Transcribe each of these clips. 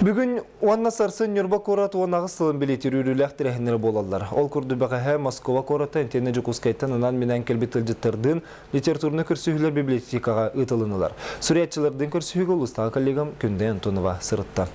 Бүгүн уонна сарсын Ньурба куорат 18 сылын билиитир үөрүүлээх тэрээһиннэрэ буолаллар. Ол курдук бэҕэһээ Москва куораттан итиэннэ Дьокуускайтан анаан-минээн кэлбит ыалдьыттардыын литературнай көрсүһүүлэр библиотекаҕа ыытылыннылар. Суруйааччылардыын көрсүһүүгэ улуустааҕы коллегам Күндэй Антонова сырытта.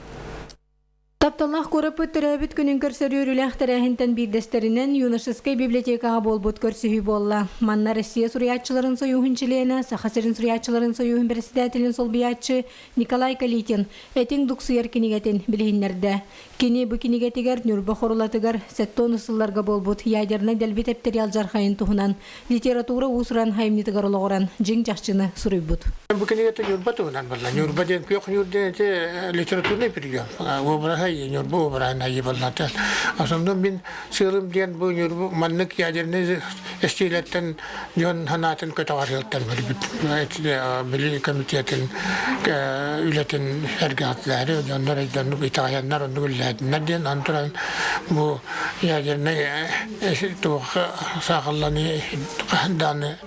Тапталлаах куораппыт төрөөбүт күнүн көрсөр үөрүүлээх тэрээһинтэн биирдэстэринэн юношескай библиотекаҕа буолбут көрсүһүү буолла. Манна Россия суруйааччыларын сойууһун чилиэнэ, Саха сирин суруйааччыларын сойууһун бэрэссэдээтэлин солбуйааччы Николай Калитин Этиҥ дуксуйар кинигэтин билиһиннэрдэ. Кини бу кинигэтигэр Ньурба Хорулатыгар 70 сылларга буолбут ядернай дэлби тэптэри алдьархайын туһунан литература уус-уран айымньытыгар олоҕуран дьиҥ чахчыны суруйбут. Бу кинигэтэ Ньурба туһунан буолла. Ньурба диэн күөх ньуур диэн ити литературный прием. Обраһа Ньурба обраһын айыы буоллата. Основном мин сыалым диэн бу Ньурба маннык ядерный эстиилэртэн дьон санаатын көтөҕөр сылтан көрбүт Билии комитетын үлэтин эргэҕитилээри дьоннор өйдөннүк итэҕэйэннэр оннук үллээтиннэр диэн аны туран бу ядернай туох саахалланыы хаһан даҕаны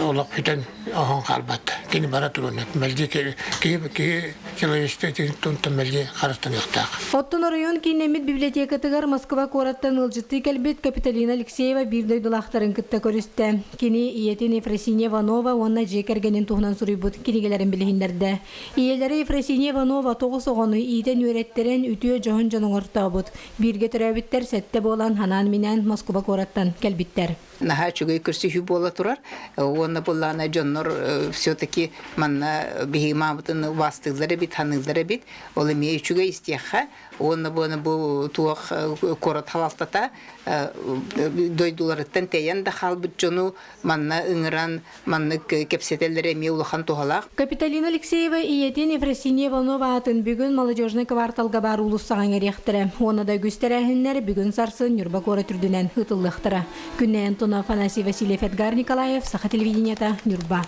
олох бүтэн оһон хаалбат кини бара туруон мэлдьи киһи киһи человечество тунтан мэлдьи харыстаныахтаах. Оттон оройуон кииннэммит библиотекатыгар Москва куораттан ыалдьыттыы кэлбит Капитолина Алексеева биир дойдулаахтарын кытта көрүстэ. Кини ийэтин Ефросинья Иванова уонна дьиэ кэргэнин туһунан суруйбут кинигэлэрин билиһиннэрдэ. Ийэлэрэ Ефросинья Иванова тоҕус оҕону иитэн-үөрэттэрэн үтүө дьоһун дьон оҥортообут. Бииргэ төрөөбүттэр сэттэ буолан анаан-минээн Москуба куораттан кэлбиттэр. Наһаа үчүгэй көрсүһүү буола турар. Уонна буллаана дьоннор все-таки манна биһиги маамытын убаастыыллар эбит, ханыыллар эбит. Ол эмиэ үчүгэй истиэххэ. Уонна бу туох куорат халалтата дойдуларыттан тэйэн да хаалбыт дьону манна ыҥыран маннык кэпсэтэллэрэ эмиэ улахан туһалаах. Капитолина Алексеева ийэтин Ефросинья Иванова аатын бүгүн Молодежный кварталга баар уулуссаҕа иҥэриэхтэрэ. Уонна да үгүс тэрээһиннэр бүгүн сарсын Ньурба куорат үрдүнэн ыытыллыахтара. Күннэй Антонов, Афанасий Васильев, Эдгар Николаев, Саха телевидениета, Ньурба.